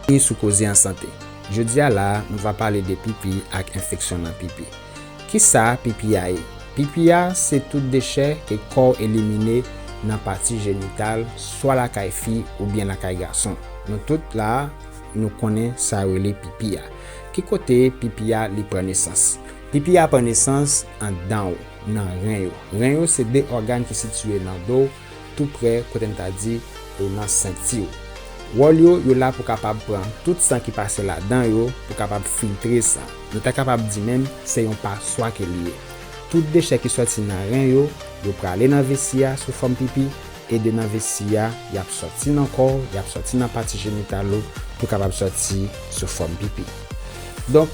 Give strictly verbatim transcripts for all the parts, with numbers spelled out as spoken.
Byenvini sou Koze an Sante. Jodi a la a, nou va pale de pipi ak enfeksyon nan pipi. Kisa pipi a ye? Pipi a se tout dechè ke kò w elimine nan pati jenital, swa lakay fi oubyen lakay gason. Nou tout la a, nou konnen sa yo rele pipi a. Ki kote pipi a li pran nesans? Pipi a pran nesans anndan w, nan ren yo. Ren yo se de ògàn ki sitiye nan do w, tou prè kote n ta di e nan senti w. Wòl yo, yo la pou kapab pran tout san ki pase ladan yo, pou kapab filtre sa. Nou ta kapab di menm se yon paswa ke li ye. Tout dechè ki sòti nan ren yo, yo prale nan vesi a sou fòm pipi, e de nan vesi a, y ap sòti nan kò w, y ap sòti nan pati jenital ou, pou kapab sòti sou fòm pipi. Donk,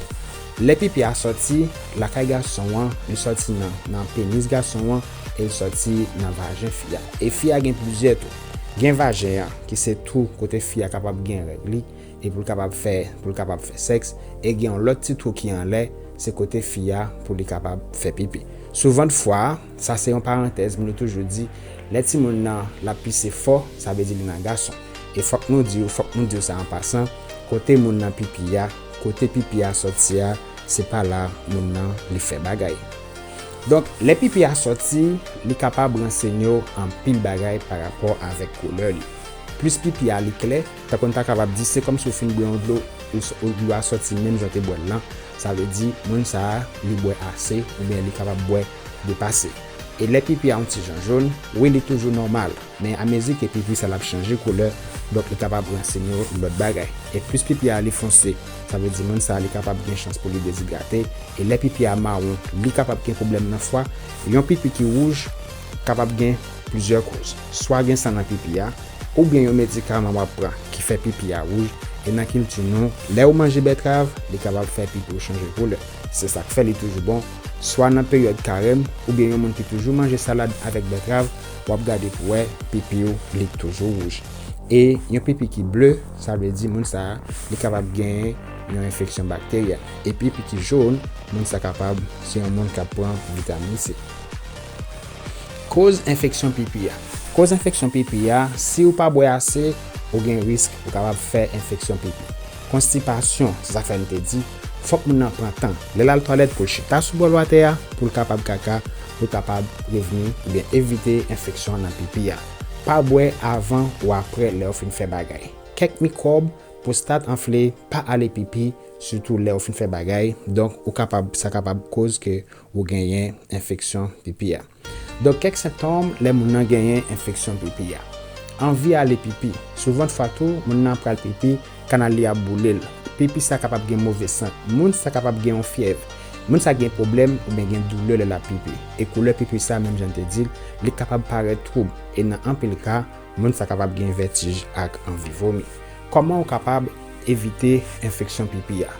lè pipi a sòti, lakay gason an, li sòti nan, nan penis gason an, e l sòti nan vajen fi a. E fi a gen plizyè twou. Gen vajen an, ki se twou kote fi a kapab gen règ li, e pou l kapab fè, pou l kapab fè sèks, e gen yon lòt ti twou ki anlè, se kote fi a pou li kapab fè pipi. Souvantfwa, sa se yon parantèz, men nou toujou di, lè timoun nan l ap pise fò, sa vle di li nan gason. E fòk nou di w, fòk nou di w sa an pasan, kote moun nan pipi a, kote pipi a sòti a, se pa la moun nan li fè bagay. Donk, lè pipi a sòti, li kapab ransenye w anpil bagay pa rapò avèk koulè li. Plis pipi a li klè, tankou n ta kapab di, se kòmsi w fin bwè yon dlo, ou s-, ou dlo a sòti menm jan w te bwè l lan. Sa vle di, moun sa a, li bwè ase, oubyen li kapab bwè depase. E lè pipi a yon ti jan jòn, wi, li toujou nòmal, men amezi ke pipi sa l ap chanje koulè, donk li kapab ransenye w lòt bagay. E plis pipi a li fonse, sa vle di moun sa a li kapab gen chans pou li dezidrate. E lè pipi a mawon, li kapab gen pwoblèm nan fwa. Yon pipi ki wouj kapab gen plizyè koz. Swa gen san nan pipi a, oubyen yon medikaman w ap pran ki fè pipi a wouj, e nan kilti nou, lè w manje bètrav, li kapab fè pipi w chanje koulè. Se sa k fè li toujou bon, swa nan peryòd karèm, oubyen yon moun ki toujou manje salad avèk bètrav, w ap gade pou wè pipi w li toujou wouj. E yon pipi ki ble, sa vle di moun sa a, li kapab genyen yon enfeksyon bakteryèl. E pipi ki jòn, moun sa kapab se yon moun k ap pran vitamin C. Koz enfeksyon pipi a. Koz enfeksyon pipi a, si w pa bwè ase, ou gen risk pou kapab fè enfeksyon pipi. Konstipasyon, se sa k fè n te di, fòk moun nan pran tan. Lè l al twalèt pou l chita sou bò lwatè a, pou l kapab kaka, pou l kapab prevni oubyen evite enfeksyon nan pipi a. Pa bwè avan ou aprè lè w fin fè bagay. Kèk mikwòb, pwostat anfle, pa ale pipi, sitou lè w fin fè bagay. Donk, ou kapab, sa kapab koz ke ou genyen enfeksyon pipi a. Donk, kèk sentòm lè moun nan genyen enfeksyon pipi a. Anvi ale pipi. Souvantfwa tou, moun nan pral pipi, kanal li ap boule l. Pipi sa kapab gen move sant. Moun sa kapab gen yon fyèv. Moun sa gen pwoblèm oubyen gen doulè lè l ap pipi. E koulè pipi sa, menm jan n te di l, li kapab parèt twoub. E nan anpil ka, moun sa kapab gen vètij ak anvi vomi. Kòman w kapab evite enfeksyon pipi a?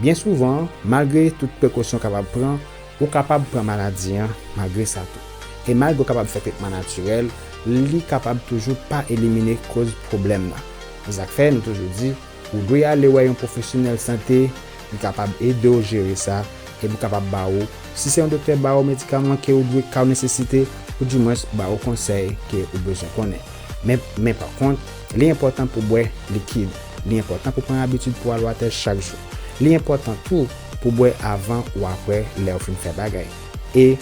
Byen souvan, malgre tout prekosyon w kapab pran, ou kapab pran maladi an malgre sa tou. E malgre w kapab fè tretman natirèl, li kapab toujou pa elimine koz pwoblèm nan. Se sa k fè nou toujou di, ou dwe ale wè yon pwofesyonèl sante, li kapab ede w jere sa, epi l kapab ba ou, si se yon doktè ba ou medikaman ke ou dwe, ka w nesesite, oudimwens ba ou konsèy ke ou bezwen konnen. Men, men pa kont, li enpòtan pou bwè likid. Li enpòtan pou pran abitid pou al watè chak jou. Li enpòtan tou pou bwè avan ou aprè lè ou fin fè bagay. E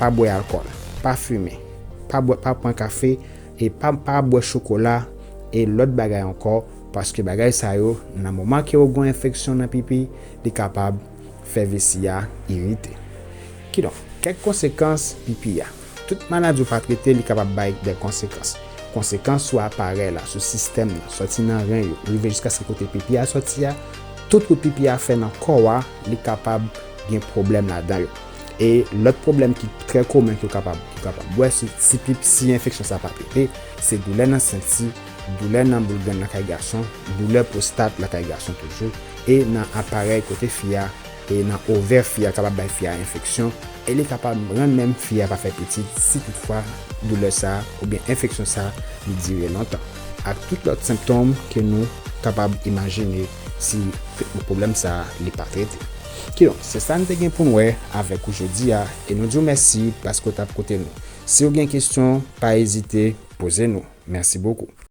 pa bwè alkòl, pa fimen, pa bwè, pa pran kafe, e pa, pa bwè chokola, e lòt bagay ankò, paske bagay sa yo, nan moman ke ou gen enfeksyon nan pipi, li kapab fè vesi a irite. Kidonk, kèk konsekans pipi a. Tout maladi ou pa trete, li kapab bay de konsekans. Konsekans sou aparèy la, sou sistèm nan, sòti nan ren yo, rive jiskaske kote pipi a sòti a, tout wout pipi a fè nan kò a, li kapab gen pwoblèm ladan yo. E lòt pwoblèm ki trè komen ke w kapab, ou kapab wè si, si pip, si enfeksyon sa pa trete, se doulè nan senti, doulè nan boul grenn lakay gason, doulè pwostat lakay gason toujou, e nan aparèy kote fi a, e nan ovè fi a, kapab bay fi a enfeksyon, e li kapab rann menm fi a pa fè pitit si toutfwa doulè sa a oubyen enfeksyon sa a li dire lontan, ak tout lòt sentòm ke nou kapab imajine si pwoblèm sa a li pa trete. Kidonk, se sa n te gen pou n wè avèk ou jodi a, e nou di w mèsi paske w t ap koute nou. Si w gen kesyon, pa ezite poze nou. Mèsi bokou.